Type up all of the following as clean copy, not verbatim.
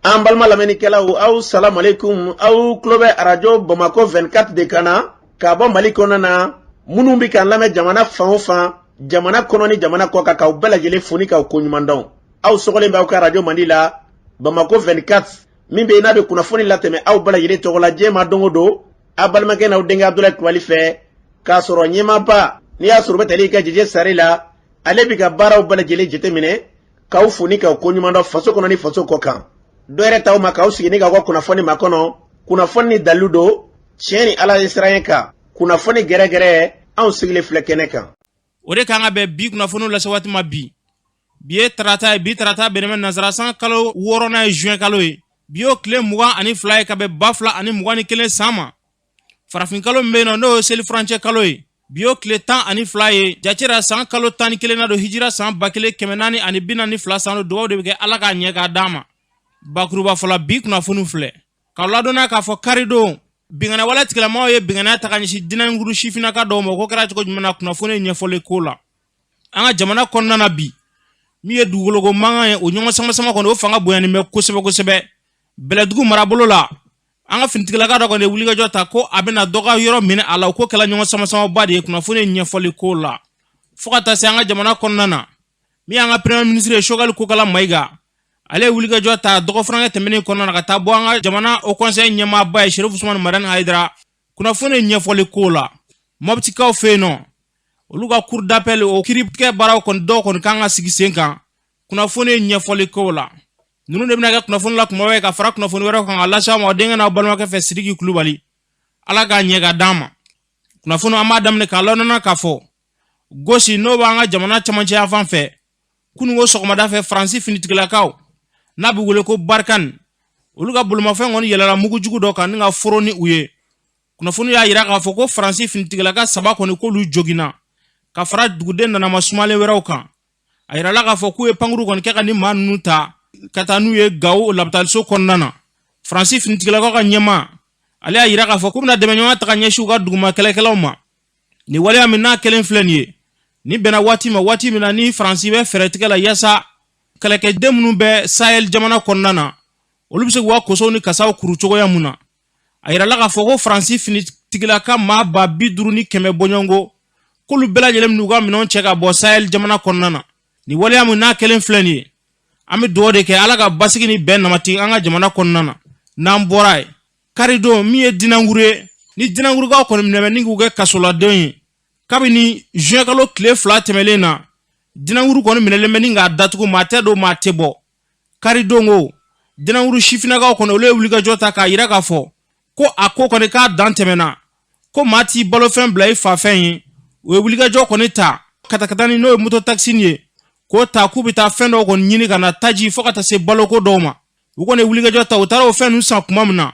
An balima lamɛnnikɛlaw, aw salamualeykum. Aw tulo bɛ arajo Bamakɔ 24 de kan na ka bɔ Mali kɔnɔna na. Minnu bɛ k'an lamɛn jamana fan o fan, jamana kɔnɔ ni jamana kɔ kan, k'aw bɛɛ lajɛlen fo ni k'aw koɲuman dɔn. Aw sɔgɔlen bɛ aw ka arajo mandi la, Bamakɔ 24, min bɛ yen n'a bɛ kunnafoni latɛmɛ aw bɛɛ lajɛlen tɔgɔ la diɲɛ ma don o don, aw balimakɛ n'aw denkɛ Abudulayi Kulubali fɛ, k'a sɔrɔ ɲɛmaaba n'i y'a sɔrɔ u bɛ tali kɛ Jeje Sare la, ale bɛ ka baaraw bɛɛ lajɛlen jateminɛ, k'aw fo ni k'aw koɲuman dɔn faso kɔnɔ ni faso kɔ kan. Dɔ yɛrɛ t'aw ma k'aw sigi ni k'aw ka kunnafoni makɔnɔ, kunnafoni ni dalilu don, tiɲɛ ni Ala ye siran kan, kunnafoni gɛrɛgɛrɛ, anw sigilen filɛ kɛnɛ kan. O de kan ka bɛn bi kunnafoniw lase waati ma bi. Bi ye tarata ye, bi tarata bɛnnen bɛ nansara san kalo wɔɔrɔnan ye, juin kalo ye. Bi y'o tile 22 ye ka bɛn 2021 san ma. Farafin kalo min bɛ yen nɔ, n'o ye seli furancɛ kalo ye, bi y'o tile 12 ye. Jate ra san kalo 11nan don, hijira san 1442 san don. Dugawu de bɛ kɛ Ala k'a ɲɛ k'a d'an ma. Bakuruba fɔlɔ, bi kunnafoniw filɛ k'aw ladɔnniya k'a fɔ karidon binkanni wale tigilamaw ye binkanni ta ka ɲɛsin Dinankuru sifinnaka dɔw ma. O ko kɛra cogo jumɛn na? Kunnafoni ɲɛfɔli ko la an ka jamana kɔnɔna na bi, min ye dugukoloko mankan ye, o ɲɔgɔn sama-sama kɔni, o fanga bonyanen bɛ kosɛbɛ kosɛbɛ Bɛlɛdugu marabolo la. An ka finitigilaka dɔ kɔni ye wulikajɔ ta ko a bɛna dɔ ka yɔrɔ minɛ a la. O ko kɛla ɲɔgɔn sama-samaba de ye. Kunnafoni ɲɛfɔli ko la fo ka taa se an ka jamana kɔnɔna na, min y'an ka premier ministre ye, Choguel Kokala Mayiga, ale ye wulikajɔ ta dɔgɔfurankɛ tɛmɛnen kɔnɔna na ka taa bɔ an ka jamana haut conseil ɲɛmaaba ye, Chérif Ousmane Madani Haidara. Kunnafoni ɲɛfɔli ko la Mɔptikaw fɛ yen nɔ, olu ka cour d'appel, o kiiritigɛ baaraw kɔni dɔw kɔni kan ka sigi sen kan. Kunnafoni ɲɛfɔli ko la, ninnu de bɛna kɛ kunnafoni la kumaba ye ka fara kunnafoni wɛrɛw kan ka lase aw ma aw denkɛ n'aw balimakɛ fɛ, Sidiki Kulubali. Ala k'a ɲɛ ka d'an ma. Kunnafoni, an b'a daminɛ k'a ladɔnniya k'a fɔ Gosi, n'o b'an ka jamana camancɛ yan fan fɛ, kununko sɔgɔmada fɛ, Faransi finitigilakaw n'a bɛ wele ko Barkhane, olu ka bolomafɛn kɔni yɛlɛla mugujugu dɔ kan ni ka foro ni u ye. Kunnafoni y'a yira k'a fɔ ko Faransi finitigilaka saba kɔni, k'olu joginna ka fara duguden nanama sumalen wɛrɛw kan. A yirala k'a fɔ k'u ye pankuru kɔni kɛ ka ni maa ninnu ta ka taa n'u ye Gawo labitaliso kɔnɔna na. Faransi finitigilakaw ka ɲɛmaa, ale y'a yira k'a fɔ k'u bɛna dɛmɛɲɔgɔnya ta ka ɲɛsin u ka duguma kɛlɛkɛlaw ma. Nin waleya min n'a kɛlen filɛ nin ye, nin bɛnna waati ma, waati min na ni Faransi bɛ fɛɛrɛ tigɛ la yaasa kɛlɛkɛden minnu bɛ Sahel jamana kɔnɔna na, olu bɛ se k'u ka kosow ni kasaw kuru cogoya mun na. A yirala k'a fɔ ko Faransi finitigilaka maa 50 100 bɔɲɔgɔnko, k'olu bɛɛ lajɛlen bɛn'u ka minɛnw cɛ ka bɔ Sahel jamana kɔnɔna na. Nin waleya min n'a kɛlen filɛ nin ye, an bɛ dugawu de kɛ Ala ka basigi ni bɛn namati an ka jamana kɔnɔna na. N'an bɔra yen, karidon, min ye Dinankuru ye, ni Dinankurukaw kɔni minɛ bɛ ni k'u kɛ kasoladenw ye kabini juin kalo tile 2 tɛmɛlen na, Dinankuru kɔni minɛlen bɛ ni k'a datugu, maa tɛ don, maa tɛ bɔ. Karidon ko Dinankuru sifinnakaw kɔni, olu ye wulikajɔ ta k'a yira k'a fɔ ko a ko kɔni k'a dan tɛmɛna, ko maa t'i balofɛn bila i fafɛn ye. U ye wulikajɔ kɔni ta katakatani, n'o ye moto taxi ye, k'o ta k'u bɛ taa fɛn dɔw kɔni ɲini ka na taji fo ka taa se baloko dɔw ma. U kɔni ye wulikajɔ ta, u taara o fɛn ninnu san. Tuma min na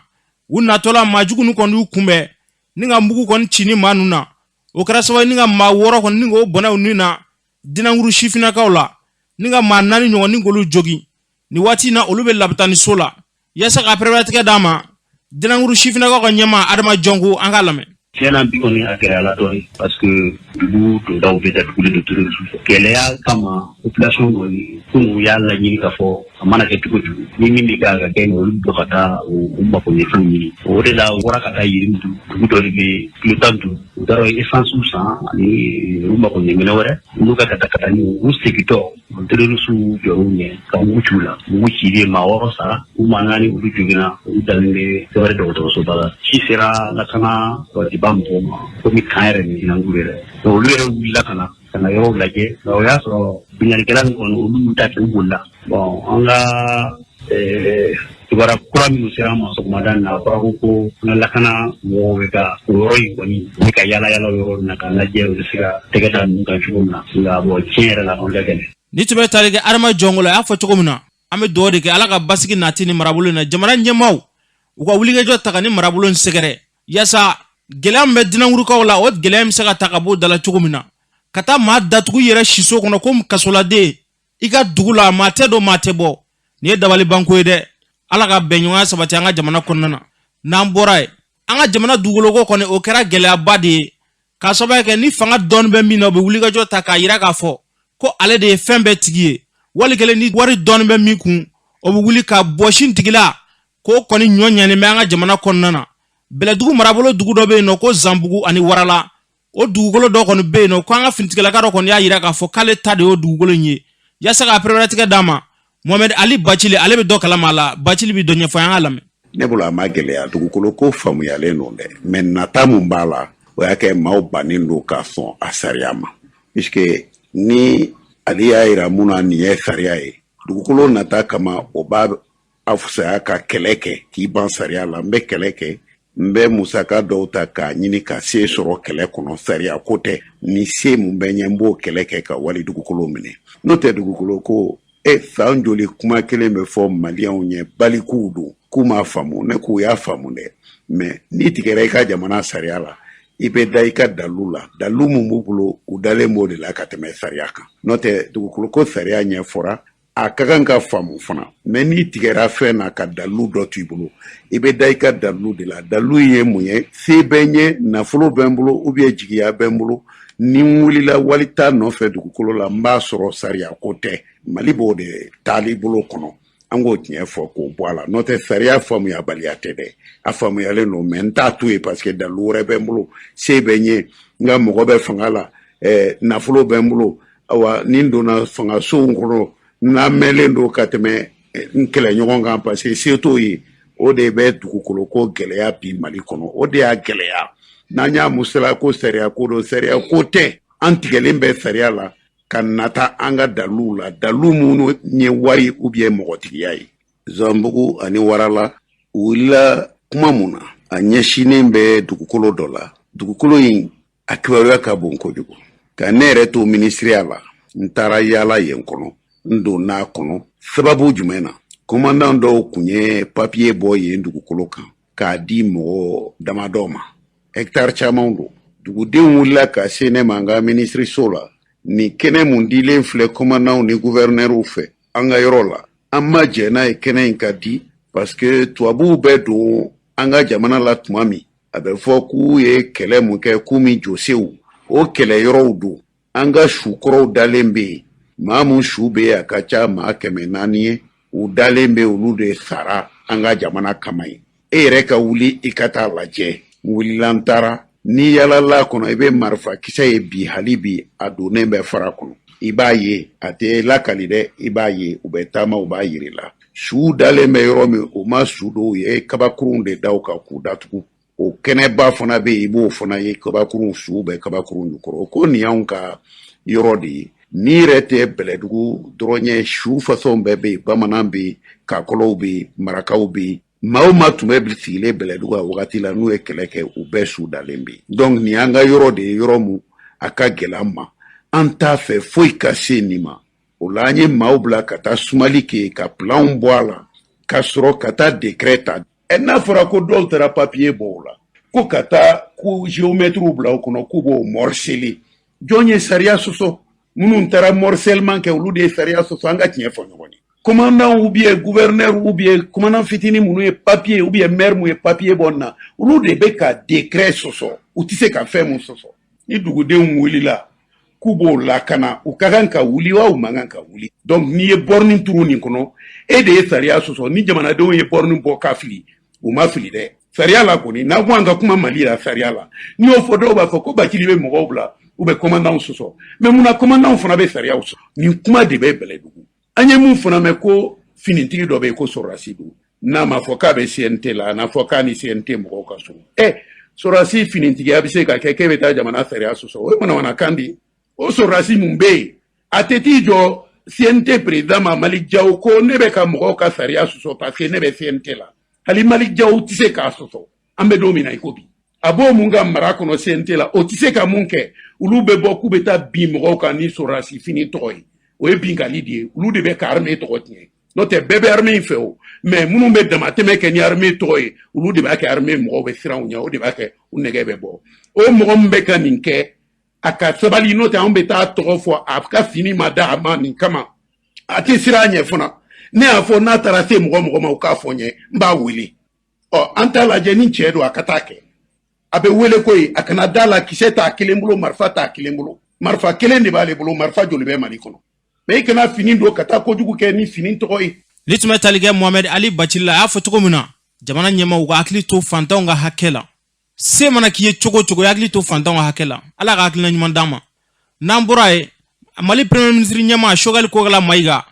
u natɔla, maajugu ninnu kɔni y'u kunbɛn ni ka mugu kɔni ci ni maa ninnu na. O kɛra sababu ni ka maa wɔɔrɔ kɔni ni k'o bɔnɛ u ni na Dinankuru sifinnakaw la, ni ka maa naani ɲɔgɔn ni k'olu jogin. Nin waati in na, olu bɛ labitaniso la. Yaasa ka pɛrɛntigɛ d'a ma, Dinankuru sifinnakaw ka ɲɛmaa Adama Jɔnko, an k'a lamɛn. Tiɲɛna, bi kɔni a gɛlɛyala dɔɔni parce que dugu dondaw bɛ datugulen don terrorisme fɛ. Gɛlɛya kama, population kɔni kunun y'a laɲini k'a fɔ a mana kɛ cogo cogo, ni min bɛ ka ka kɛ, olu bɔ ka taa u mako ɲɛfɛnw ɲini. O de la u bɔra ka taa Yirimdu, dugu dɔ de bɛ kilo 15. U taara essence san ani u mako ɲɛminɛ wɛrɛ, n'u ka katakatani. U segintɔ, terroristes jɔr'u ɲɛ ka mugu ci u la. Mugu cilen, maa wɔɔrɔ sara, u maa naani olu joginna, olu dalen bɛ Seware dɔgɔtɔrɔsoba la. Ci sera lakana sabatiba mɔgɔw ma, komi kan yɛrɛ ni Dinankuru yɛrɛ, donc olu yɛrɛ wulila ka na ka na yɔrɔw lajɛ, nka o y'a sɔrɔ binkannikɛla min kɔni, olu y'u ta kɛ, u bolila. Bon, an ka kibaruya kura minnu sera an ma sɔgɔmada in na, a fɔra ko an ka lakana mɔgɔw bɛ ka o yɔrɔ in kɔni, u bɛ ka yala yala o yɔrɔ in na k'a lajɛ u bɛ se ka tɛgɛ da ninnu kan cogo min na. Nka bon, tiɲɛ yɛrɛ la, an ka gɛlɛn. Ni tun bɛ tali kɛ Adama Jɔnko la, a y'a fɔ cogo min na, an bɛ dugawu de kɛ Ala ka basigi nati ni marabolo in na. Jamana ɲɛmaaw, u ka wulikajɔ ta ka ni marabolo in sɛgɛrɛ yaasa gɛlɛya min bɛ Dinankurukaw la, o gɛlɛya bɛ se ka ta ka bɔ o da la cogo min na. Ka taa maa datugu i yɛrɛ siso kɔnɔ ko kasoladen i ka dugu la, maa tɛ don, maa tɛ bɔ, nin ye dabalibanko ye dɛ. Ala ka bɛnɲɔgɔnya sabati an ka jamana kɔnɔna na. N'an bɔra yen, an ka jamana dugukoloko kɔni, o kɛra gɛlɛyaba de ye, k'a sababu kɛ ni fanga dɔɔni bɛ min na, u bɛ wulikajɔ ta k'a yira k'a fɔ ko ale de ye fɛn bɛɛ tigi ye, wali kelen ni wari dɔɔni bɛ min kun, O bɛ wuli ka bɔsi nin tigi la k'o kɔni ɲɔ ɲanen bɛ an ka jamana kɔnɔna na. Bɛlɛdugu marabolo dugu dɔ bɛ yen nɔ ko Zanbugu ani Warala, o dugukolo dɔ kɔni bɛ yen nɔ ko an ka finitigilaka dɔ kɔni y'a yira k'a fɔ k'ale ta de y'o dugukolo in ye. Yaasa k'a pereperelatigɛ d'a ma, Mohamed Ali Bacili, ale bɛ dɔ kalama a la. Bacili bɛ dɔ ɲɛfɔ, an k'a lamɛn. Ne bolo, a ma gɛlɛya. Dugukolo ko faamuyalen don dɛ, mais nata mun b'a la, o y'a kɛ maaw bannen don ka sɔn a sariya ma, puisque ni ale y'a yira mun na nin ye sariya ye dugukolo nata kama, o b'a a fusaya ka kɛlɛ kɛ k'i ban sariya la. N bɛ kɛlɛ kɛ, n bɛ musaka dɔw ta k'a ɲini ka se sɔrɔ kɛlɛ kɔnɔ. Sariya ko tɛ. Ni se mun bɛ ɲɛ, n b'o kɛlɛ kɛ ka wali dugukolo minɛ. N'o tɛ, dugukolo ko e, san joli kuma kelen bɛ fɔ Maliyɛnw ɲɛ, balikuw don k'u m'a faamu. Ne k'u y'a faamu dɛ, mais n'i tigɛra i ka jamana sariya la, i bɛ da i ka dalu la. Dalu mun b'u bolo, u dalen b'o de la ka tɛmɛ sariya kan. N'o tɛ, dugukolo ko sariya ɲɛfɔra, a ka kan ka faamu fana, mais n'i tigɛra fɛn na ka dalu dɔ to i bolo, i bɛ da i ka dalu de la. Dalu ye mun ye? Se bɛ n ye, nafolo bɛ n bolo, ou bien jigiya bɛ n bolo, ni n wulila wali ta nɔfɛ dugukolo la, n b'a sɔrɔ. Sariya ko tɛ. Mali b'o de taali bolo kɔnɔ. An k'o tiɲɛ fɔ k'o bɔ a la. N'o tɛ, sariya faamuyabaliya tɛ dɛ, a faamuyalen don, mais n t'a to yen parce que dalu wɛrɛ bɛ n bolo, se bɛ n ye, n ka mɔgɔ bɛ fanga la, nafolo bɛ n bolo. Awa, ni n donna fangasow kɔnɔ, n'a mɛnlen don ka tɛmɛ n kɛlɛɲɔgɔn kan, parce que se t'o ye. O de bɛ dugukolo ko gɛlɛya bi Mali kɔnɔ, o de y'a gɛlɛya. N'an y'a musala ko sariya ko don, sariya ko tɛ. An tigɛlen bɛ sariya la ka nata an ka daluw la, dalu minnu ye wari ou bien mɔgɔtigiya ye. Zanbugu ani Warala, u wulila kuma mun na? A ɲɛsinnen bɛ dugukolo dɔ la. Dugukolo in, a kibaruya ka bon kojugu. Ka ne yɛrɛ to minisiriya la, n taara yaala yen kɔnɔ, n donn'a kɔnɔ. Sababu jumɛn na? Commandant dɔw kun ye papiye bɔ yen dugukolo kan k'a di mɔgɔ damadɔ ma, hɛkitari caman don. Dugudenw wulila ka se ne ma n ka minisiriso la: nin kɛnɛ mun dilen filɛ commandantw ni guvɛrinɛriw fɛ an ka yɔrɔ la, an ma jɛ n'a ye kɛnɛ in ka di, parce que tubabuw bɛ don an ka jamana la tuma min, a bɛ fɔ k'u ye kɛlɛ mun kɛ, k'u min josew, o kɛlɛ yɔrɔw don. An ka sukɔrɔw dalen bɛ yen, maa mun su bɛ yen, a ka ca maa 400 ye, u dalen bɛ, olu de sara an ka jamana kama ye. E yɛrɛ ka wuli i ka taa lajɛ. N wulila, n taara. N'i yalala kɔnɔ, i bɛ marifa kisɛ ye bi, hali bi a donnen bɛ fara kɔnɔ. I b'a ye, a tɛ lakali dɛ, i b'a ye, u bɛ taama, u b'a yiri la. Suw dalen bɛ yɔrɔ min, o ma su dɔw ye, kabakurunw de da u kan k'u datugu. O kɛnɛba fana bɛ yen, i b'o fana ye, kabakurun, suw bɛ kabakurun jukɔrɔ. Ko nin y'anw ka yɔrɔ de ye. N'i yɛrɛ tɛ Bɛlɛdugu dɔrɔn ye, su fasɔn bɛɛ bɛ yen, bamanan bɛ yen, kakɔlɔw bɛ yen, marakaw bɛ yen. Maa o maa tun bɛ sigilen Bɛlɛdugu a wagati la, n'u ye kɛlɛ kɛ, u bɛɛ su dalen bɛ yen. Donc nin y'an ka yɔrɔ de ye, yɔrɔ mun a ka gɛlɛn an ma, an t'a fɛ foyi ka se nin ma. O la, an ye maaw bila ka taa sumali kɛ, ka planw bɔ a la, ka sɔrɔ ka taa décret ta. Ɛ, n'a fɔra ko dɔw taara papiye bɔ o la, ko ka taa ko géomètre bila o kɔnɔ, k'u b'o morceler, jɔn ye sariya sɔsɔ? Minnu taara morcellement kɛ, olu de ye sariya sɔsɔ. An ka tiɲɛ fɔ ɲɔgɔn ye. Commandant ou bien gouverneur ou bien commandant fitinin minnu ye papier, ou bien maire mun ye papier bɔ na, olu de bɛ ka décret sɔsɔ. U tɛ se ka fɛn mun sɔsɔ? Ni dugudenw wulila k'u b'o lakana, u ka kan ka wuli wa, u man kan ka wuli? Donc n'i ye borne turu nin kɔnɔ, e de ye sariya sɔsɔ. Ni jamanadenw ye borne bɔ ka fili, u ma fili dɛ. Sariya la kɔni, n'a ko an ka kuma Mali la sariya la, n'i y'o fɔ, dɔw b'a fɔ ko Bacili bɛ mɔgɔw bila, u bɛ commandant sɔsɔ. Mais munna commandant fana bɛ sariyaw sɔsɔ? Nin kuma de bɛ Bɛlɛdugu. An ye mun fana mɛn? Ko finitigi dɔ bɛ yen ko sɔrɔdasi don, n'a ma fɔ k'a bɛ CNT la, a n'a fɔ k'a ni CNT mɔgɔw ka surun. Ɛ, sɔrɔdasi finitigiya bɛ se ka kɛ k'e bɛ taa jamana sariya sɔsɔ? O ye manamanakan de ye. O sɔrɔdasi mun bɛ yen, a tɛ t'i jɔ CNT président ma, Malick Diaw, ko ne bɛ ka mɔgɔw ka sariya sɔsɔ parce que ne bɛ CNT la. Hali Malick Diaw tɛ se k'a sɔsɔ. An bɛ don min na i ko bi, a b'o mun ka mara kɔnɔ CNT la, o tɛ se ka mun kɛ? Olu bɛ bɔ k'u bɛ taa bin mɔgɔw kan ni sɔrɔdasi fini tɔgɔ ye, o ye binkali de ye. Olu de bɛ ka armée tɔgɔ tiɲɛ. N'o tɛ, bɛɛ bɛ armée in fɛ o, mais minnu bɛ damatɛmɛ kɛ ni armée tɔgɔ ye, olu de b'a kɛ armée mɔgɔw bɛ siran u ɲɛ, o de b'a kɛ u nɛgɛ bɛ bɔ. O mɔgɔ min bɛ ka nin kɛ, a ka sabali. N'o tɛ, anw bɛ taa tɔgɔ fɔ. A ka fini ma da a ma nin kama, a tɛ siran a ɲɛ fana. Ne y'a fɔ, n'a taara se mɔgɔ mɔgɔ ma, u k'a fɔ n ye, n b'a wele. Ɔ, an t'a lajɛ ni cɛ don, a ka taa kɛ, a bɛ wele koyi. A kana da la, kisɛ t'a kelen bolo, marifa t'a kelen bolo, marifa kelen de b'ale bolo. Marifa joli bɛ Mali kɔnɔ? Mais i kana fini don ka taa kojugu kɛ ni fini tɔgɔ ye. Nin tun bɛ tali kɛ Mohamed Ali Bacili la. A y'a fɔ cogo min na, jamana ɲɛmaaw ka hakili to fantanw ka hakɛ la. Se mana k'i ye cogo o cogo, i hakili to fantanw ka hakɛ la. Ala ka hakilina ɲuman d'an ma. N'an bɔra yen, Mali premier ministre ɲɛmaa Choguel Kokala Mayiga,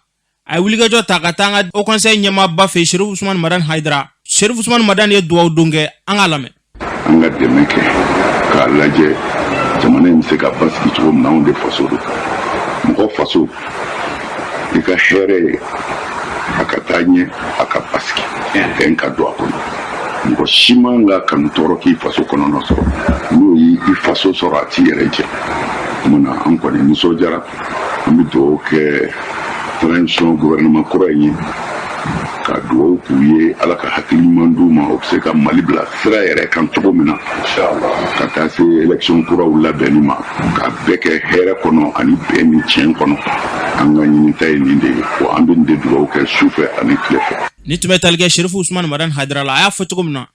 a ye wulikajɔ ta ka taa an ka haut conseil ɲɛmaaba fɛ, Chérif Ousmane Madani Haidara. Chérif Ousmane Madani ye dugawu don kɛ, an k'a lamɛn. An ka dɛmɛ kɛ k'a lajɛ jamana in bɛ se ka basigi cogo min na. Anw de faso don. Mɔgɔ faso, i ka hɛrɛ ye a ka taa ɲɛ, a ka basigi, bɛn ka don a kɔnɔ. Mɔgɔ si man ka kanu tɔɔrɔ k'i faso kɔnɔna sɔrɔ. N'o y'i faso sɔrɔ, a t'i yɛrɛ jɛ. O na, an kɔni nisɔndiyara. An bɛ dugawu kɛ transition gouvernement kura in ye, ka dugawu k'u ye, Ala ka hakili ɲuman d'u ma, o bɛ se ka Mali bila sira yɛrɛ kan cogo min na, ka taa se élection kuraw labɛnni ma, k'a bɛɛ kɛ hɛrɛ kɔnɔ ani bɛn ni tiɲɛ kɔnɔ. An ka ɲinita ye nin de ye wa. An bɛ nin de dugawu kɛ su fɛ ani tile fɛ. Nin tun bɛ tali kɛ Chérif Ousmane Madani Haidara la. A y'a fɔ cogo min na,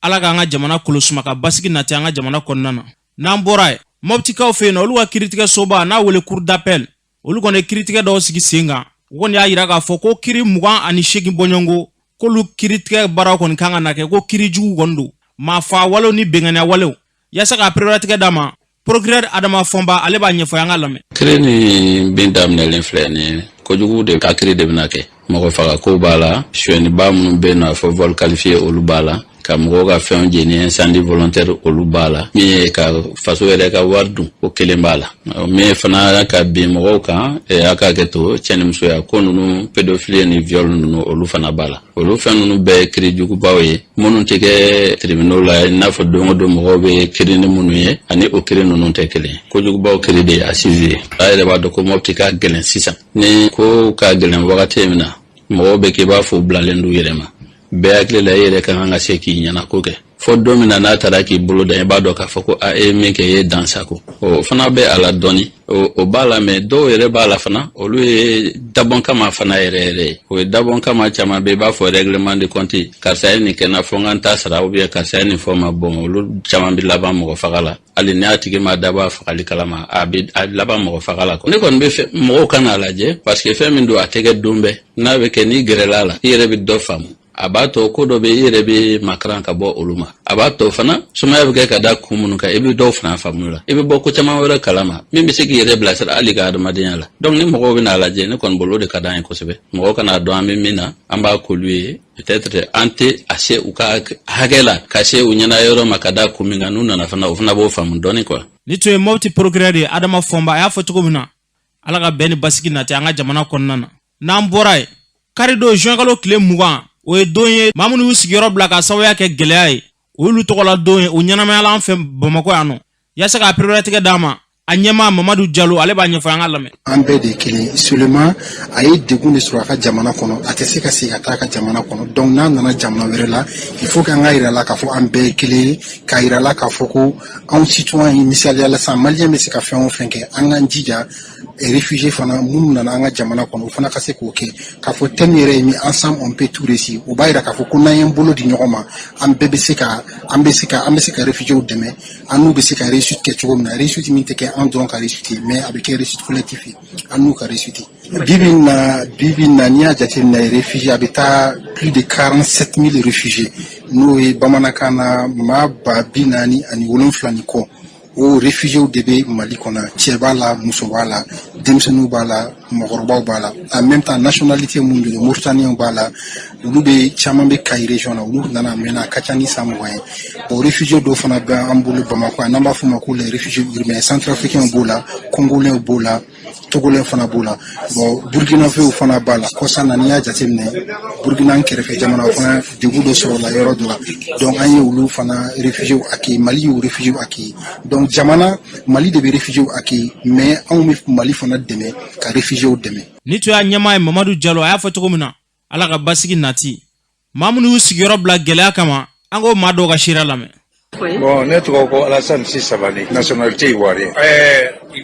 Ala k'an ka jamana kolosuma, ka basigi nati an ka jamana kɔnɔna na. N'an bɔra yen, Mɔptikaw fɛ yen nɔ, olu ka kiiritigɛsoba n'a wele cour d'appel, olu kɔni ye kiiritigɛ dɔw sigi sen kan. U kɔni y'a yira k'a fɔ ko kiiri 28 bɔɲɔgɔnko, k'olu kiiritigɛ baaraw kɔni kan ka na kɛ, ko kiiri jugu kɔni don, maa faa walew ni bɛnganiya walew. Yaasa k'a pereperelatigɛ d'a ma, procureur Adama Fɔnba, ale b'a ɲɛfɔ, an ka lamɛn. Kiri ni bin daminɛlen filɛ nin ye, kojugu de ka kiri de bɛna kɛ. Mɔgɔ faga ko b'a la, suyɛniba minnu bɛ yen nɔ, a fɔ vol qualifié, olu b'a la, ka mɔgɔw ka fɛnw jeni, incendie volontaire, olu b'a la, min ye ka faso yɛrɛ ka wari dun, o kelen b'a la, min fana ka bin mɔgɔw kan, a ka kɛ to cɛnimusoya ko ninnu, pédophilie ni viol ninnu, olu fana b'a la. Olu fɛn ninnu bɛɛ ye kiri jugubaw ye minnu tɛ kɛ tribunaux la, i n'a fɔ don o don mɔgɔw bɛ kiri ni minnu ye, ani o kiri ninnu tɛ kelen. Kojugubaw kiri de ye assise ye. A yɛrɛ b'a dɔn ko Mɔpti ka gɛlɛn sisan. Ni ko ka gɛlɛn wagati min na, mɔgɔw bɛ k'i b'a fɔ u bilalen d'u yɛrɛ ma. Bɛɛ hakili la, i yɛrɛ ka kan ka se k'i ɲɛna ko kɛ, fɔ don min na n'a taara k'i bolo da, i b'a dɔn k'a fɔ ko a e ye min kɛ, i ye dan sago. O fana bɛ a la dɔɔni, o b'a la. Mɛ dɔw yɛrɛ b'a la fana, olu ye dabɔn kama fana yɛrɛ yɛrɛ ye. O ye dabɔn kama caman bɛ, i b'a fɔ règlement de compte, karisa ye nin kɛ n na, fɔ n ka n ta sara, ou bien karisa ye nin fɔ ma. Bɔn, olu caman bɛ laban mɔgɔ faga la. Hali ni a tigi ma dabɔ a fagali kalama, a bɛ a laban mɔgɔ faga la. Ne kɔni bɛ fɛ mɔgɔw ka n'a lajɛ, parce que fɛn min don, a tɛ kɛ don bɛɛ. N'a bɛ kɛ, n'i gɛrɛla a la, i yɛrɛ bɛ dɔ faamu. A b'a to ko dɔ bɛ, i yɛrɛ bɛ makaran ka bɔ olu ma. A b'a to fana, sumaya bɛ kɛ ka da kun minnu kan, i bɛ dɔw fana faamu la, i bɛ bɔ ko caman wɛrɛ kalama min bɛ se k'i yɛrɛ bilasira hali ka adamadenya la. Donc ni mɔgɔw bɛ n'a lajɛ, ne kɔni bolo, o de ka d'an ye kosɛbɛ. Mɔgɔw kana dɔn an bɛ min na, an b'a k'olu ye. Peut-être an tɛ a se u ka hakɛ la ka se u ɲɛna yɔrɔ ma, ka da kun min kan, n'u nana fana, o fana b'o faamu dɔɔni quoi. Nin tun ye Mɔpti procureur ye, Adama Fɔnba. A y'a fɔ cogo min na, Ala ka bɛn ni basigi nati an ka jamana kɔnɔna na. N'an bɔra yen, karidon juin kalo tile 20, o ye don ye maa minnu y'u sigiyɔrɔ bila ka sababuya kɛ gɛlɛya ye, o y'olu tɔgɔla don ye. O ɲɛnamayala an fɛ Bamakɔ yan nɔ. Yaasa k'a pereperelatigɛ d'a ma, a ɲɛmaa Mamadu Jalo, ale b'a ɲɛfɔ, an ka lamɛn. An bɛɛ de ye kelen. Seulement, a ye degun de sɔrɔ a ka jamana kɔnɔ, a tɛ se ka segin ka taa a ka jamana kɔnɔ. Donc n'a nana jamana wɛrɛ la, il faut k'an ka yira la k'a fɔ an bɛɛ ye kelen ye, k'a yira la k'a fɔ ko anw citoyen ye. Misaliya la sisan, Malien bɛ se ka fɛn o fɛn kɛ, an k'an jija, réfugié fana minnu nana an ka jamana kɔnɔ, o fana ka se k'o kɛ. K'a fɔ thème yɛrɛ ye min, "Ensemble on peut tout réussir", o b'a yira k'a fɔ ko n'an y'an bolo di ɲɔgɔn ma, an bɛɛ bɛ se ka an bɛ se ka réfugiés dɛmɛ, an n'u bɛ se ka réussite kɛ cogo min na. Réussite min tɛ kɛ an dɔrɔn ka réussite ye, mais a bɛ kɛ réussite collectif ye, an n'u ka réussite. Bi bi in na, n'i y'a jateminɛ, réfugié a bɛ taa plus de 47 000 réfugiés, n'o ye bamanankan na maa 47 000 ni kɔ. O réfugiés de bɛ Mali kɔnɔ. Cɛ b'a la, muso b'a la, denmisɛnninw b'a la, mɔgɔkɔrɔbaw b'a la. En même temps, nationalité mun don, Mauritaniens b'a la, olu bɛ caman bɛ Kayi région na, olu nana a mɛnna, a ka ca ni san 20 ye. Bon, réfugiés dɔw fana bɛ an bolo Bamakɔ yan, n'an b'a f'o ma ko les réfugiés urbains. Centrafricains b'o la, Congolais b'o la, Togolais fana b'o la. Bon, Burkinabéw fana b'a la. Kɔsa na, n'i y'a jateminɛ, Burkina kɛrɛfɛ jamana fana, degun dɔ sɔrɔla yɔrɔ dɔ la. Donc an ye olu fana réfugiés accueillir, Mali y'o réfugiés accueillir. Donc jamana Mali de bɛ réfugiés accueillir, mais anw bɛ Mali fana dɛmɛ ka réfugiés dɛmɛ. Ni tun y'a ɲɛmaa ye, Mamadu Jalo. A y'a fɔ cogo min na, Ala ka basigi nati. Maa minnu y'u sigiyɔrɔ bila gɛlɛya kama, an k'o maa dɔw ka seereya lamɛn. Bon, ne tɔgɔ ko Alassane Si Sabani, nationalité ivoirien.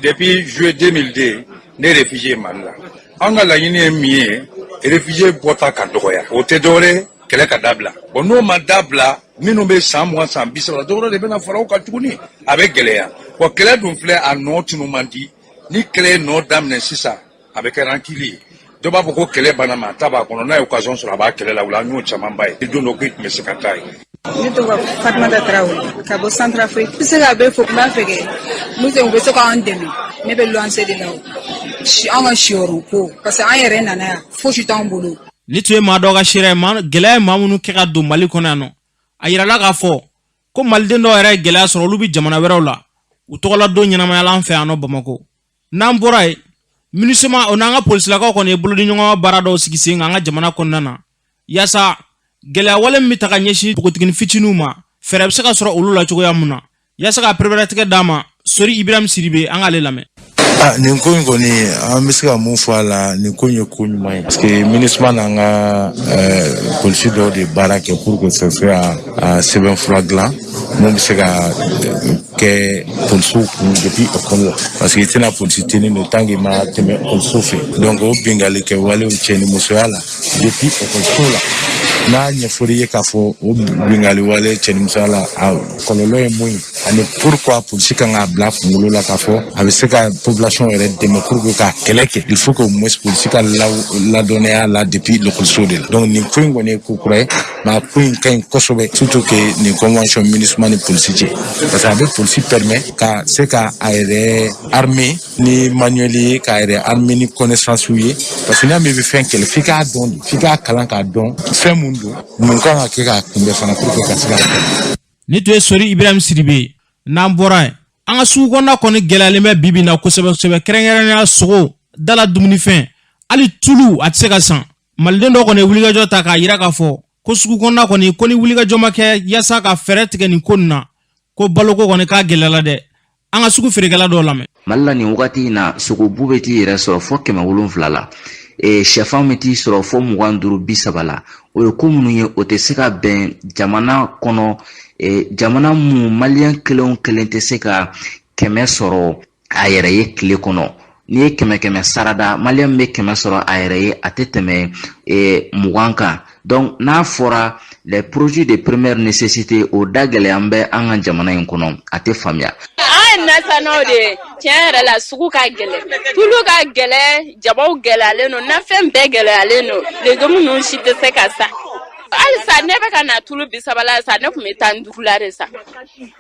Depuis juillet 2002, ne réfugié Mali la. An ka laɲini ye min ye, réfugié bɔta ka dɔgɔya. O tɛ dɔwɛrɛ, kɛlɛ ka dabila. Bon, n'o ma dabila, minnu bɛ san 20, san 30, dɔwɛrɛ de bɛna fara o kan tuguni. A bɛ gɛlɛya. Wa kɛlɛ dun filɛ, a nɔ tunu man di. Ni kɛlɛ ye nɔ daminɛ sisan, a bɛ kɛ rancune ye. Dɔ b'a fɔ ko kɛlɛ banna, mais a ta b'a kɔnɔ. N'a ye occasion sɔrɔ, a b'a kɛlɛ la. An y'o camanba ye don dɔ k'i tun bɛ se ka taa yen. Ne tɔgɔ Fatumata Tarawele, ka bɔ Centrafrique. N bɛ se ka bɛɛ fo. N b'a fɛ kɛ n'u tɛ, u bɛ se k'an dɛmɛ. Ne bɛ luwanse de la o, an ka siyɔrɔ ko, parce que an yɛrɛ nana yan, fosi t'anw bolo. Ni tun ye maa dɔ ka seere ye, maa gɛlɛya ye maa minnu kɛ ka don Mali kɔnɔ yan nɔ. A yirala k'a fɔ ko maliden dɔw yɛrɛ ye gɛlɛya sɔrɔ, olu bɛ jamana wɛrɛw la, u tɔgɔla don ɲɛnamaya la an fɛ yan nɔ Bamakɔ. N'an bɔra yen, MINUSMA o n'an ka polisilakaw kɔni ye bolodiɲɔgɔnma baara dɔw sigi sen kan an ka jamana kɔnɔna na, yaasa gɛlɛya wale min bɛ ta ka ɲɛsin npogotiginin fitininw ma, fɛɛrɛ bɛ se ka sɔrɔ olu la cogoya mun na, yaasa ka pereperelatigɛ d'a ma. Sori Ibrahim Sidibe, an k'ale lamɛn. Ah, nin ko in kɔni, an bɛ se ka mun fɔ a la? Nin ko in ye ko ɲuman ye, parce que MINUSMA n'an ka polisi dɔw de baara kɛ pour que fɛn a sɛbɛnfura dilan mun bɛ se ka kɛ polisiw kun depuis école la, parce que i tɛna polisi tenue don tant que i ma tɛmɛ ekɔliso fɛ. Donc o binkanni kɛ walew cɛ ni musoya la depuis ekɔliso la, n'a ɲɛfɔr'i ye k'a fɔ o binkanni wale cɛ ni musoya la, a kɔlɔlɔ ye mun ye, ani pourquoi polisi kan k'a bila kunkolo la k'a fɔ a bɛ se ka population yɛrɛ dɛmɛ pour que ka kɛlɛ kɛ, il faut que au moins polisi ka ladɔnniya la depuis lekɔliso de la. Donc nin ko in kɔni ye ko kura ye, mais a ko in ka ɲi kosɛbɛ, surtout que nin convention MINUSMA ni polisi cɛ, parce que a bɛ polisi permet ka se ka a yɛrɛ armer ni manuel ye, k'a yɛrɛ armer ni connaissance ye, parce que n'i y'a mɛn i bɛ fɛn kɛlɛ, f'i k'a dɔn de, f'i k'a kalan k'a dɔn fɛn mun don, mun kan ka kɛ k'a kunbɛn fana pour que ka se k'a kɛlɛ. Ni tun ye Sori Ibrahim Sidibe ye. N'an bɔra yen, an ka sugu kɔnɔna kɔni gɛlɛyalen bɛ bi bi in na kosɛbɛ kosɛbɛ, kɛrɛnkɛrɛnnenya sogo, dala dumunifɛn, hali tulu a tɛ se ka san. Maliden dɔw kɔni ye wulikajɔ ta k'a yira k'a fɔ ko sugu kɔnɔna kɔni ko ni wulikajɔ ma kɛ yaasa ka fɛɛrɛ tigɛ nin ko nin na, ko baloko kɔni k'a gɛlɛyala dɛ. An ka sugu feerekɛla dɔw lamɛn. Mali la nin wagati in na, sogobu bɛ t'i yɛrɛ sɔrɔ fɔ 700 la, shɛfan bɛ t'i sɔrɔ fɔ 25, 30 la. O ye ko minnu ye, o tɛ se ka bɛn jamana kɔnɔ, jamana mun maliyɛn kelen o kelen tɛ se ka 100 sɔrɔ a yɛrɛ ye tile kɔnɔ. N'i ye kɛmɛ kɛmɛ sarada, maliyɛn bɛ 100 sɔrɔ a yɛrɛ ye, a tɛ tɛmɛ 20 kan. Donc n'a fɔra les produits de première nécessité, o da gɛlɛya bɛ an ka jamana in kɔnɔ, a tɛ faamuya. An ye nasanaw de ye. Tiɲɛ yɛrɛ la, sugu ka gɛlɛn, tulu ka gɛlɛn, jabaw gɛlɛyalen don, nafɛn bɛɛ gɛlɛyalen don, légumes ninnu si tɛ se ka san. Halisa ne bɛ ka na tulu 30 la sa, ne tun bɛ 15 la de sa.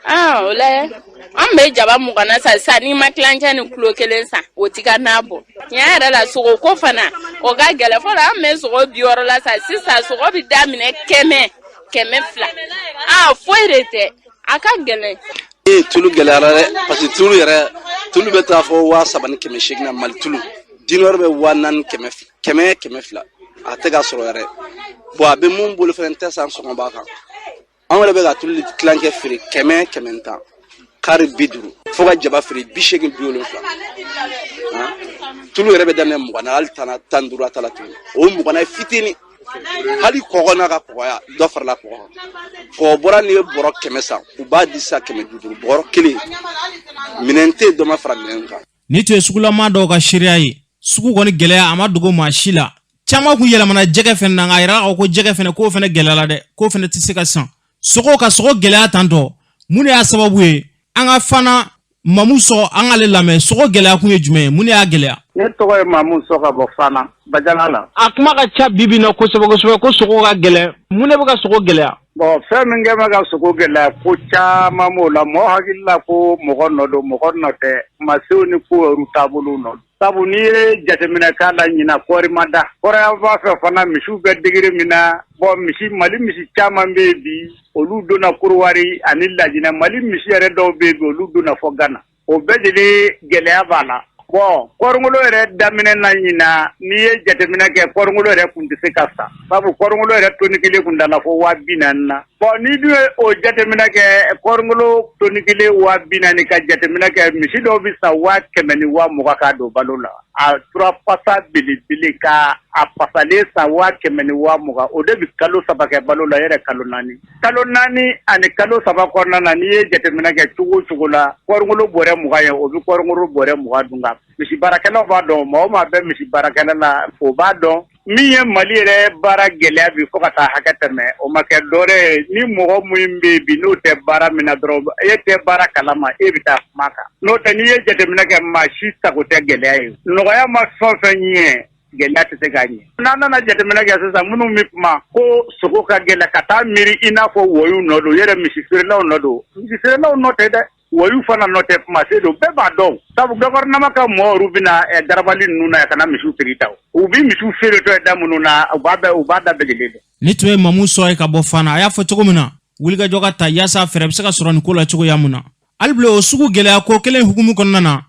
Ah, o la an bɛ jaba 20 na sa sisan. N'i ma tilancɛ ni kulo kelen san, o t'i ka na bɔ. Tiɲɛ yɛrɛ la, sogo ko fana, o ka gɛlɛn. Fɔlɔ an bɛ sogo 60 la sa, sisan sogo bɛ daminɛ 100, 200. Ah, foyi de tɛ, a ka gɛlɛn. Ee, tulu gɛlɛyara dɛ, parce que tulu yɛrɛ, tulu bɛ taa fɔ 3800 na. Mali tulu dinɔri bɛ 4100, 100, 200, a tɛ ka sɔrɔ yɛrɛ. Bon, a bɛ mun bolo fɛnɛ tɛ san sɔngɔ b'a kan. Anw yɛrɛ bɛ ka tulu tilancɛ feere 100, 110, kari 50, fo ka jaba feere 80, 70. Tulu yɛrɛ bɛ daminɛ 20 na, hali tan, 15 a ta la tuguni. O 20 na ye fitinin. Hali kɔgɔ n'a ka kɔgɔya, dɔ farala kɔgɔ kan. Kɔgɔ bɔra, n'i ye bɔrɔ 100 san, u b'a di sisan 500, bɔrɔ kelen. Minɛn tɛ yen, dɔ ma fara minɛn kan. Ni tun ye sugulama dɔw ka seereya ye. Sugu kɔni gɛlɛya a ma dogo maa si la. Caman kun yɛlɛmana jɛgɛ fɛnɛ na, nka a yɛrɛ ko jɛgɛ fɛnɛ, k'o fɛnɛ gɛlɛyala dɛ, k'o fɛnɛ tɛ se ka san. Sogo ka sogo gɛlɛya tantɔ, mun de y'a sababu ye? An ka fana Mamu Sɔ, an k'ale lamɛn. Sogo gɛlɛya kun ye jumɛn ye? Mun de y'a gɛlɛya? Ne tɔgɔ ye Mamu Sɔ, ka bɔ Fana Bajala la. A kuma ka ca bi bi in na kosɛbɛ kosɛbɛ ko sogo ka gɛlɛn. Mun de bɛ ka sogo gɛlɛya? Bon, fɛn min kɛ bɛ ka sogo gɛlɛya, ko caman b'o la. Mɔgɔ hakili la ko mɔgɔ nɔ don, mɔgɔ nɔ tɛ, masew ni ko yɛrɛ taabolo nɔ. Sabu n'i ye jateminɛ k'a la, ɲina kɔɔri ma da kɔrɔyanfan fɛ fana, misiw bɛ degré min na. Bon, misi, Mali misi caman bɛ yen bi, olu donna Korowari ani Lajinɛ. Mali misi yɛrɛ dɔw bɛ yen bi, olu donna fɔ Gana. O bɛɛ lajɛlen gɛlɛya b'a la. Bon, kɔɔrikolo yɛrɛ daminɛ na ɲina, n'i ye jateminɛ kɛ, kɔɔrikolo yɛrɛ kun tɛ se ka san, sabu kɔɔrikolo yɛrɛ toni kelen kun dala fo 40 000 na. Bon, n'i dun ye o jateminɛ kɛ, kɔɔrikolo toni kelen 40 000, ka jateminɛ kɛ, misi dɔw bɛ san 100 000 ni 20 000 k'a don balo la. A tura fasa belebele ka a fasalen san 100 000 ni 20 000, o de bɛ kalo 3 kɛ balo la yɛrɛ, kalo 4, kalo 4 ani kalo 3 kɔnɔna na. N'i ye jateminɛ kɛ cogo o cogo la, kɔɔrikolo bɔrɛ 20 ye, o bɛ kɔɔrikolo bɔrɛ 20 dun. Kan misi baarakɛlaw b'a dɔn, maa o maa bɛ misi baarakɛla la, o b'a dɔn. Min ye Mali yɛrɛ baara gɛlɛya bi fo ka taa hakɛ tɛmɛ, o ma kɛ dɔwɛrɛ ye. Ni mɔgɔ min bɛ yen bi, n'o tɛ baara min na dɔrɔn, e tɛ baara kalama, e bɛ taa kuma kan. N'o tɛ, n'i ye jateminɛ kɛ, maa si sago tɛ gɛlɛya ye. Nɔgɔya ma fɛn o fɛn ɲɛ. Gɛlɛya tɛ se k'a ɲɛ. N'an nana jateminɛ kɛ sisan, minnu bɛ kuma ko sogo ka gɛlɛ, ka taa miiri i n'a fɔ wɔyu nɔ don, yɛrɛ misi feerelaw nɔ don. Misi feerelaw nɔ tɛ dɛ, wɔyu fana nɔ tɛ, kumase don, bɛɛ b'a dɔn. Sabu gouvernement ka mɔgɔw bɛna garabali ninnu na ka na misiw prix ta, u bɛ misiw feeretɔ da minnu na, u b'a bɛɛ, u b'a da bɛɛ dɔn. Nin tun ye Mamu Sɔ ye ka bɔ Fana. A y'a fɔ cogo min na, wulikajɔ ka ta yaasa fɛɛrɛ bɛ se ka sɔrɔ nin ko la cogoya mun na. Hali bilen, o sugu gɛlɛya ko kelen hukumu kɔnɔna na,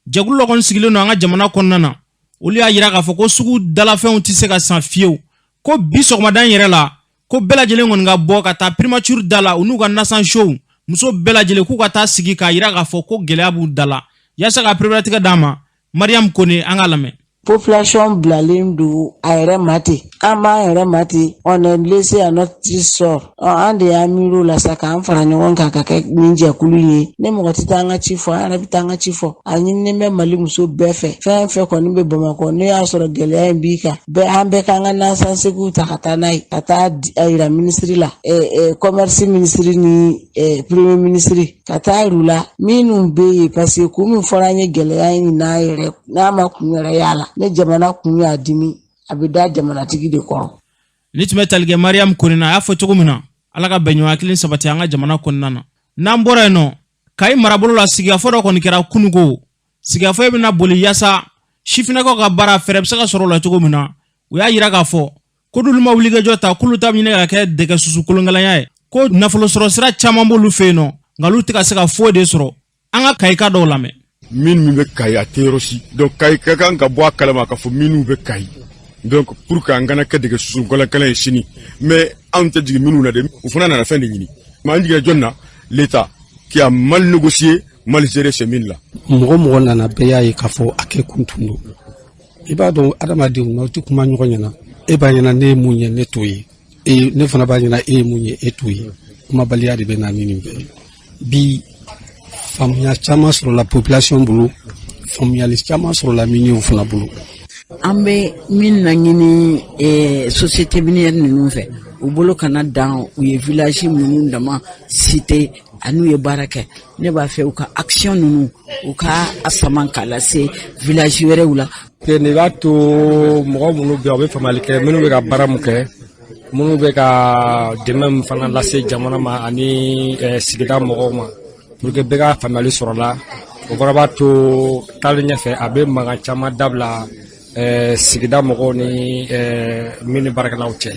jɛkulu dɔ kɔni sigilen don an ka jamana kɔnɔna na. Olu y'a yira k'a fɔ ko sugu dalafɛnw tɛ se ka san fiyewu, ko bi sɔgɔmada in yɛrɛ la, ko bɛɛ lajɛlen kɔni ka bɔ ka taa primature da la, u n'u ka nasansow, muso bɛɛ lajɛlen, k'u ka taa sigi k'a yira k'a fɔ ko gɛlɛya b'u da la, yaasa ka pereperelatigɛ d'a ma. Mariam Kone, an k'a lamɛn. Population bilalen don a yɛrɛ ma ten, an b'an yɛrɛ ma ten, on est laissé à notre triste sort. An de y'an miiri o la sa, k'an fara ɲɔgɔn kan ka kɛ nin jɛkulu in ye. Ne mɔgɔ tɛ taa an ka ci fɔ, an yɛrɛ bɛ taa an ka ci fɔ. A ɲininen bɛ Mali muso bɛɛ fɛ, fɛn fɛn kɔni bɛ Bamakɔ, n'o y'a sɔrɔ gɛlɛya in b'i kan bɛɛ, an bɛɛ k'an ka nasansegiw ta ka taa n'a ye, ka taa a yira minisiri la, commerce minisiri ni premier minisiri, ka taa yir'u la minnu bɛ yen, parce que kun min fɔra an ye gɛlɛya in n'a yɛrɛ, n'a ma kun yɛrɛ y'a la, ne jamana kun y'a dimi, a bɛ da jamanatigi de kɔrɔ. Nin tun bɛ tali kɛ Mariam Kone na. A y'a fɔ cogo min na, Ala ka bɛnɲɔgɔnya kelen sabati an ka jamana kɔnɔna na. N'an bɔra yen nɔ, Kayi marabolo la, sigikafɔ dɔ kɔni kɛra kunuko. Sigikafɔ bɛna boli yaasa sifinnakaw ka baara fɛɛrɛ bɛ se ka sɔrɔ o la cogo min na. U y'a yira k'a fɔ ko n'olu ma wulikajɔ ta, k'olu ta bɛ ɲini ka kɛ dɛgɛ susu kolonkalanya ye, ko nafolo sɔrɔ sira caman b'olu fɛ yen nɔ, nka olu tɛ ka se ka foyi de sɔrɔ. An ka Kayika dɔw lamɛn. Mine min bɛ Kayi, a tɛ yɔrɔ si. Donc Kayi ka kan ka bɔ a kalama k'a fɔ minew bɛ Kayi, donc pour que an kana kɛ dɛgɛ susu kolonkala ye sini. Mais anw tɛ jigin minnu na dɛ, u fana nana fɛn de ɲini. Mais an jiginna jɔn na? L'État qui a mal négocié, mal géré ces mines là. Mɔgɔ mɔgɔ nana, bɛɛ y'a ye k'a fɔ a kɛ kun tun don. I b'a dɔn, adamadenw, n'aw tɛ kuma ɲɔgɔn ɲɛna, e b'a ɲɛna ne ye mun ye, ne t'o ye, e ne fana b'a ɲɛna e ye mun ye, e t'o ye. Kumabaliya de bɛ na ni nin bɛɛ ye. Bi, faamuya caman sɔrɔla population bolo, faamuyali caman sɔrɔla miniw fana bolo. An bɛ min laɲini société minière ninnu fɛ, u bolo kana dan u ye village minnu dama cité an'u ye baara kɛ. Ne b'a fɛ u ka action ninnu, u ka a sama k'a lase village wɛrɛw la. Nin b'a to mɔgɔ minnu bɛ yen, u bɛ faamuyali kɛ minnu bɛ ka baara mun kɛ, minnu bɛ ka dɛmɛ min fana lase jamana ma ani sigida mɔgɔw ma, pour que bɛɛ ka faamuyali sɔrɔ la. O fana b'a to taalen ɲɛfɛ, a bɛ mankan caman dabila sigida mɔgɔw ni mine baarakɛlaw cɛ.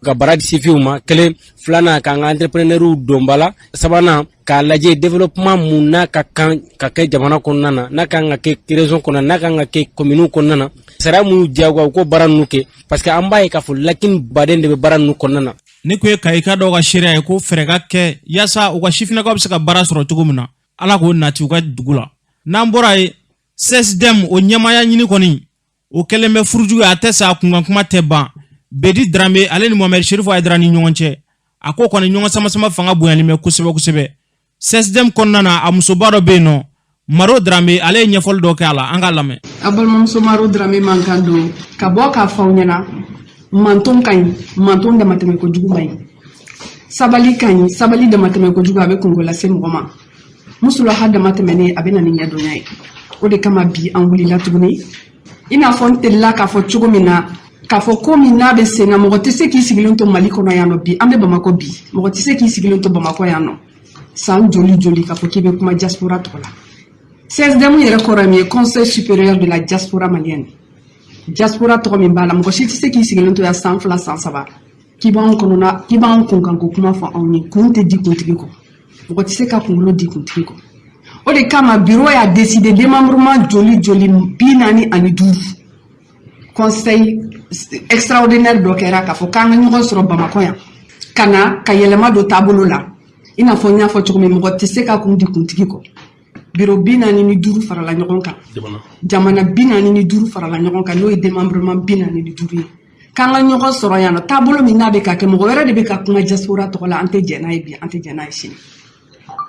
Ka baara di sifinw ma, kelen. Filanan, k'an ka entrepreneurw don ba la. Sabanan, k'a lajɛ développement mun n'a ka kan ka kɛ jamana kɔnɔna na, n'a kan ka kɛ région kɔnɔna, n'a kan ka kɛ commune kɔnɔna na, sariya minnu diyagoya u k'o baara ninnu kɛ, parce que an b'a ye k'a fɔ lacune baden de bɛ baara ninnu kɔnɔna na. Nin kun ye Kayika dɔw ka seereya ye ko fɛɛrɛ ka kɛ yaasa u ka sifinnakaw bɛ se ka baara sɔrɔ cogo min na. Ala k'o nati u ka dugu la. N'an bɔra yen, CSDM, o ɲɛmaaya ɲini kɔni, o kɛlen bɛ furujugu ye, a tɛ sa, a kunkan kuma tɛ ban. Bedi Darambe, ale ni Mohamed Sherifu Hayidara ni ɲɔgɔn cɛ, a ko kɔni ɲɔgɔn sama-sama fanga bonyalen bɛ kosɛbɛ kosɛbɛ CSDM kɔnɔna na. A musoba dɔ bɛ yen nɔ, Maro Darambe, ale ye ɲɛfɔli dɔ kɛ a la, an k'a lamɛn. A balimamuso Maro Darambe mankan don ka bɔ k'a fɔ aw ɲɛna: manton ka ɲi, manton damatɛmɛ kojugu man ɲi. Sabali ka ɲi, sabali damatɛmɛ kojugu a bɛ kungo lase mɔgɔ ma. Musulaha damatɛmɛnen a bɛ na ni ɲɛdɔnya ye. O de kama bi an wulila tuguni, i n'a fɔ n telila k'a fɔ cogo min na, k'a fɔ ko min n'a bɛ sen na, mɔgɔ tɛ se k'i sigilen to Mali kɔnɔ yan nɔ. Bi an bɛ Bamakɔ, bi mɔgɔ tɛ se k'i sigilen to Bamakɔ yan nɔ san joli joli k'a fɔ k'i bɛ kuma diaspora tɔgɔ la. CSDM yɛrɛ kɔrɔ ye min ye? Conseil supérieur de la diaspora malienne. Diaspora tɔgɔ min b'a la, mɔgɔ si tɛ se k'i sigilen to yan san 2, san 3 k'i b'anw kɔnɔna, k'i b'anw kunkanko kuma fɔ anw ye. Kun tɛ di kuntigi kɔ, mɔgɔ tɛ se ka kunkolo di kuntigi kɔ. O de kama bureau y'a décidé, démembrement joli joli, 45, conseil extraordinaire dɔ kɛra k'a fɔ k'an ka ɲɔgɔn sɔrɔ Bamakɔ yan, ka na ka yɛlɛma don taabolo la. I n'a fɔ n y'a fɔ cogo min, mɔgɔ tɛ se ka kun di kuntigi kɔ. Biro 45 farala ɲɔgɔn kan, jamana 45 farala ɲɔgɔn kan, n'o ye démembrement 45 ye, k'an ka ɲɔgɔn sɔrɔ yan nɔ. Taabolo min n'a bɛ ka kɛ, mɔgɔ wɛrɛ de bɛ ka kuma diaspora tɔgɔ la, an tɛ jɛn n'a ye bi, an tɛ jɛn n'a ye sini.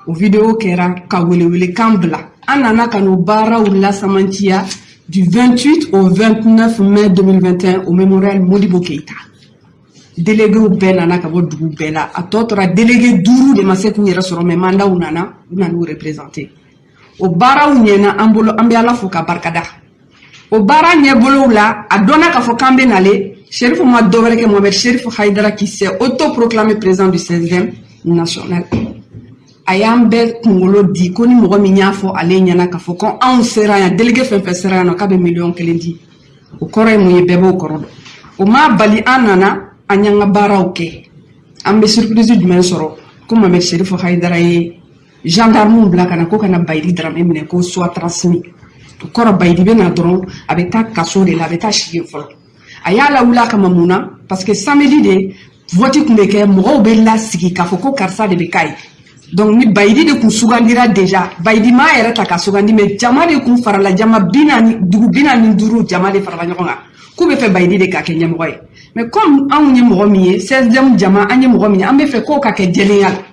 O vidéo kɛra ka welewelekan bila. An nana ka n'o baaraw lasamantiya du 28 au 29 mai 2021 au mémorial Modibo Keïta. Déléguéw bɛɛ nana ka bɔ dugu bɛɛ la. A tɔ tora délégué duuru de ma se k'u yɛrɛ sɔrɔ, mais mandatw nana, u nan'u représenter. O baaraw ɲɛna an bolo, an bɛ Ala fo ka barikada. O baara ɲɛbolow la, a dɔnna k'a fɔ k'an bɛ nale. Sherifu ma dɔ wɛrɛ kɛ, Mohamed Sherifu Haidara qui s'est autoproclamé président du CSDM national, a y'an bɛɛ kunkolo di ko ni mɔgɔ min y'a fɔ ale ɲɛna k'a fɔ ko anw sera yan, délégué fɛn fɛn sera yan nɔ, k'a bɛ 1 miliyɔn di. O kɔrɔ ye mun ye? Bɛɛ b'o kɔrɔ dɔn. O m'a bali, an nana, an y'an ka baaraw kɛ. An bɛ surprise jumɛn sɔrɔ? Ko Mohamed Sherifu Haidara ye gendarmew bila ka na ko ka na Bayidi Darame minɛ, ko soit transmis. O kɔrɔ, Bayidi bɛ na dɔrɔn, a bɛ taa kaso de la, a bɛ taa sigi yen fɔlɔ. A y'a lawuli a kama mun na? Parce que samedi de vote tun bɛ kɛ, mɔgɔw bɛ lasigi k'a fɔ ko karisa de bɛ k'a ye. Donc ni Bayidi de kun sugandira déjà, Bayidi m'a yɛrɛ ta ka sugandi, mais jama de kun farala, jama 40, dugu 45 jama de farala ɲɔgɔn kan k'u bɛ fɛ Bayidi de ka kɛ ɲɛmɔgɔ ye. Mais comme anw ye mɔgɔ min ye, CSDM jama, an ye mɔgɔ min ye, an bɛ fɛ k'o ka kɛ jɛlenya la,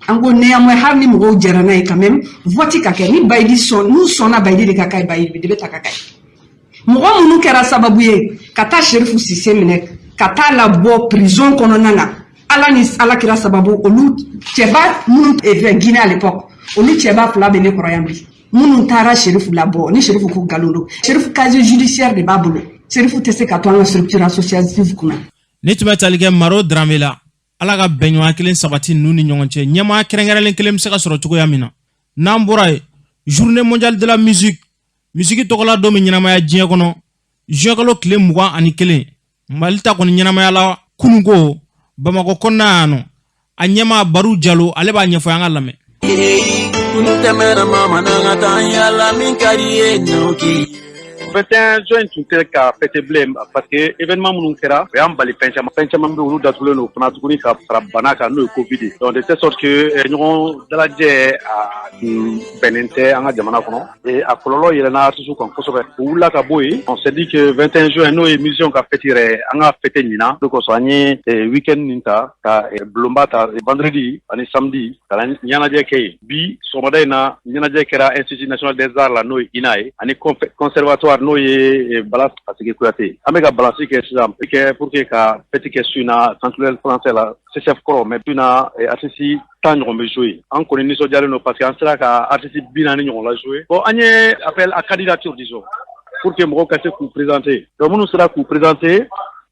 an ko néanmoins, hali ni mɔgɔw jɛra n'a ye, quand même vote ka kɛ. Ni Bayidi sɔn, n'u sɔnna Bayidi de ka kɛ, Bayidi de bɛ ta ka kɛ. Mɔgɔ minnu kɛra sababu ye ka taa Sherifu Sise minɛ ka taa labɔ prison kɔnɔna na, Ala ni Ala kira sababu, olu cɛba minnu fɛ Guinée à l'époque, olu cɛba fila bɛ ne kɔrɔ yan bi, minnu taara Sherifu labɔ. Ni Sherifu ko nkalon don, Sherifu casier judiciaire de b'a bolo. Sherifu tɛ se ka to an ka structure associative kunna. Ni tun bɛ tali kɛ Maro Darame la, Ala ka bɛnɲɔgɔnya kelen sabati ninnu ni ɲɔgɔn cɛ, ɲɛmaa kɛrɛnkɛrɛnlen kelen bɛ se ka sɔrɔ cogoya min na. N'an bɔra yen, Journée mondiale de la musique, misiki tɔgɔla don bɛ ɲɛnamaya diɲɛ kɔnɔ juin kalo tile 21. Mali ta kɔni ɲɛnamaya la kununko Bamakɔ kɔnɔna yan nɔ. A ɲɛmaa Baru Jalo, ale b'a ɲɛfɔ, an ka lamɛn. Tɛmɛna mama n'an ka taa yala min ka di ye nɔki. 21 juin tun tɛ ka fêter bilen, parce que événement minnu kɛra, o y'an bali fɛn caman. Fɛn caman bɛ, olu datugulen don fana tuguni ka fara bana kan, n'o ye Covid ye. Donc de telle sorte que ɲɔgɔn dalajɛ a tun bɛnnen tɛ an ka jamana kɔnɔ, et a kɔlɔlɔ yɛlɛnna artiste kan kosɛbɛ. O wulila ka bɔ yen, on s'est dit que 21 juin, n'o ye musicien ka fête yɛrɛ, an ka fêter ɲinan. O de kosɔn an ye week-end nin ta ka bulonba ta vendredi ani samedi ka na ɲɛnajɛ kɛ yen. Bi sɔgɔmada in na, ɲɛnajɛ kɛra Institut national des arts la, n'o ye INA ye, ani conservatoire, n'o ye Bala Faseke Kuyate. An bɛ ka balance kɛ sisan kɛ pour que ka fête kɛ su in na Centre français la, CCF kɔrɔ. Mais su in na, artiste 10 ɲɔgɔn bɛ jouer. An kɔni nisɔndiyalen don parce que an sera ka artiste 40 ɲɔgɔn la jouer. Bon, an ye appel à candidature, disons, pour que mɔgɔw ka se k'u présenter. Donc minnu sera k'u présenter,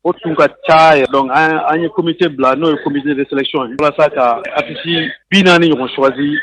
o tun ka ca yɛrɛ. Donc an ye comité bila, n'o ye comité de sélection ye, walasa ka artiste 40 ɲɔgɔn choisi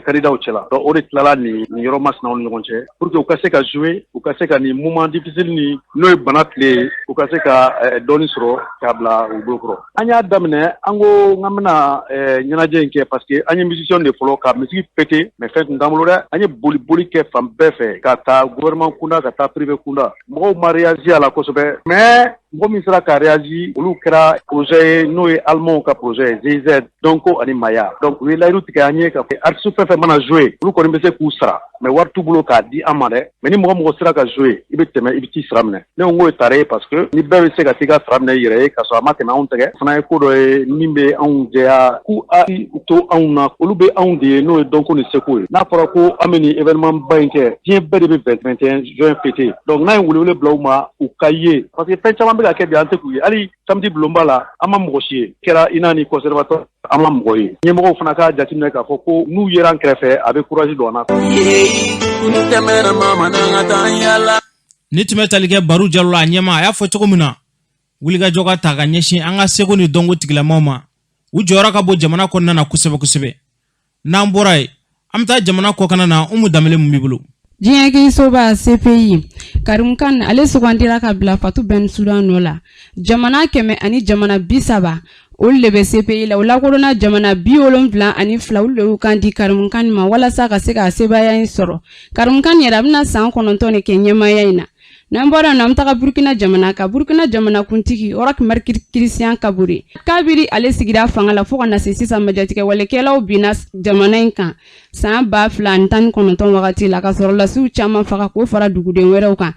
candidat cɛla. Donc o de tilala nin yɔrɔ masinaw ni ɲɔgɔn cɛ pour que u ka se ka jouer, u ka se ka nin moment difficile ni, n'o ye bana tile ye, u ka se ka dɔɔni sɔrɔ k'a bila u bolokɔrɔ. An y'a daminɛ, an ko k'an bɛna ɲɛnajɛ in kɛ parce que an ye musicien de fɔlɔ ka musique fêter, mais fɛn tun t'an bolo dɛ. An ye boli boli kɛ fan bɛɛ fɛ, ka taa gouvernement kunda, ka taa privé kunda. Mɔgɔw ma réagi a la kosɛbɛ, mais mɔgɔ min sera ka réagi, olu kɛra projet ye, n'o ye allemand ka projet ye, GIZ, Donko ani Maya. Donc u ye layidu tigɛ an ye ka artiste fɛn fɛn mana jouer, olu kɔni bɛ se k'u sara, mais wari t'u bolo k'a di an ma dɛ. Mais ni mɔgɔ mɔgɔ sera ka jouer, i bɛ tɛmɛ, i bɛ t'i sara minɛ. Ne ko n k'o ye tare ye, parce que ni bɛɛ bɛ se ka t'i ka sara minɛ i yɛrɛ ye k'a sɔrɔ a ma tɛmɛ anw tɛgɛ fana ye, ko dɔ ye min bɛ anw jɛya k'u a to anw na. Olu bɛ anw de ye, n'o ye dɔnko ni seko ye. N'a fɔra ko an bɛ nin événement ba in kɛ, diɲɛ bɛɛ de bɛ 21 juin fêter. Donc n'a ye welewele bila u ma, u ka ye, parce que fɛn caman bɛ ka kɛ bi, an tɛ k'u ye. Hali samedi bulonba la, an ma mɔgɔ si ye. Kɛra INA ni conservatoire, an ma mɔgɔ ye. Ɲɛmɔgɔw fana k'a jateminɛ k'a fɔ ko n'u yera an kɛrɛfɛ, a bɛ courage don an na. Tɛmɛna mama n'an ka taa yala. Ni tun bɛ tali kɛ Baru Jalo la, a ɲɛma, a y'a fɔ cogo min na, wulikajɔ ka ta ka ɲɛsin an ka seko ni dɔnko tigilamaw ma, u jɔyɔrɔ ka bon jamana kɔnɔna na kosɛbɛ kosɛbɛ. N'an bɔra yen, an bɛ taa jamana kɔkana na. Umu Danbele, mun b'i bolo? Diɲɛ kiirisoba CPI, Karim Khan ale sugandira ka bila Fatou Bensouda nɔ la. Jamana 130, olu de bɛ CPI la. O lakodɔnna jamana 72, olu de y'u kan di Karim Khan ma walasa ka se ka sebaaya in sɔrɔ. Karim Khan yɛrɛ, a bɛna san 9 de kɛ ɲɛmaaya in na. N'an bɔra yen nɔ, an bɛ taga Burukina jamana kan. Burukina jamana kuntigi Roch Marc Christian Kabore, kabiri ale sigira fanga la fo ka na se sisan, majatigɛwalekɛlaw binna jamana in kan san 2019 wagati la, ka sɔrɔ lasiw caman faga k'o fara duguden wɛrɛw kan.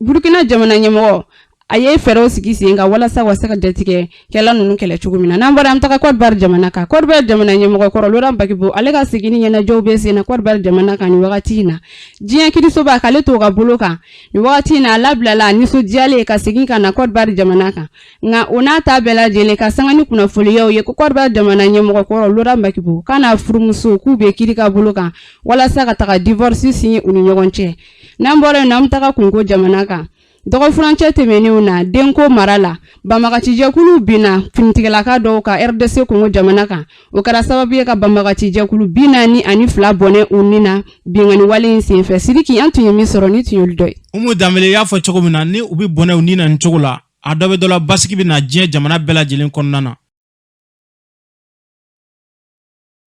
Burukina jamana ɲɛmɔgɔ, a ye fɛɛrɛw sigi sen kan walasa ka se ka jatigɛkɛla ninnu kɛlɛ cogo min na. N'an bɔra, an bɛ taga Côte d'Ivoire jamana kan. Côte d'Ivoire jamana ɲɛmɔgɔ kɔrɔ Laurent Gbagbo, ale ka segin ni ɲɛnajɛw bɛ sen na Côte d'Ivoire jamana kan nin wagati in na. Diɲɛ kiirisoba k'ale to ka bolo kan nin wagati in na, a labilala a nisɔndiyalen ka segin ka na Côte d'Ivoire jamana kan. Nka o n'a ta bɛɛ lajɛlen, ka sanga ni kunnafoniyaw ye ko Côte d'Ivoire jamana ɲɛmɔgɔ kɔrɔ Laurent Gbagbo k'a n'a furumuso k'u bɛ kiiri ka bolo kan walasa ka taga divorce signer u ni ɲɔgɔn cɛ. N'an bɔra yen nɔ, an bɛ taga Congo jamana kan. Dɔgɔfurancɛ tɛmɛnenw na, Denko mara la, banbagacijɛkuluw binna finitigilaka dɔw kan RDC Congo jamana kan. O kɛra sababu ye ka banbagacijɛkulu 42 bɔnɛ u ni na binkanni wale in senfɛ. Sidiki, an tun ye min sɔrɔ ni tun y'olu dɔ ye. Umu Danbele, i y'a fɔ cogo min na, ni u bɛ bɔnɛ u ni na nin cogo la, a dɔ bɛ dɔ la, basigi bɛ na diɲɛ jamana bɛɛ lajɛlen kɔnɔna na.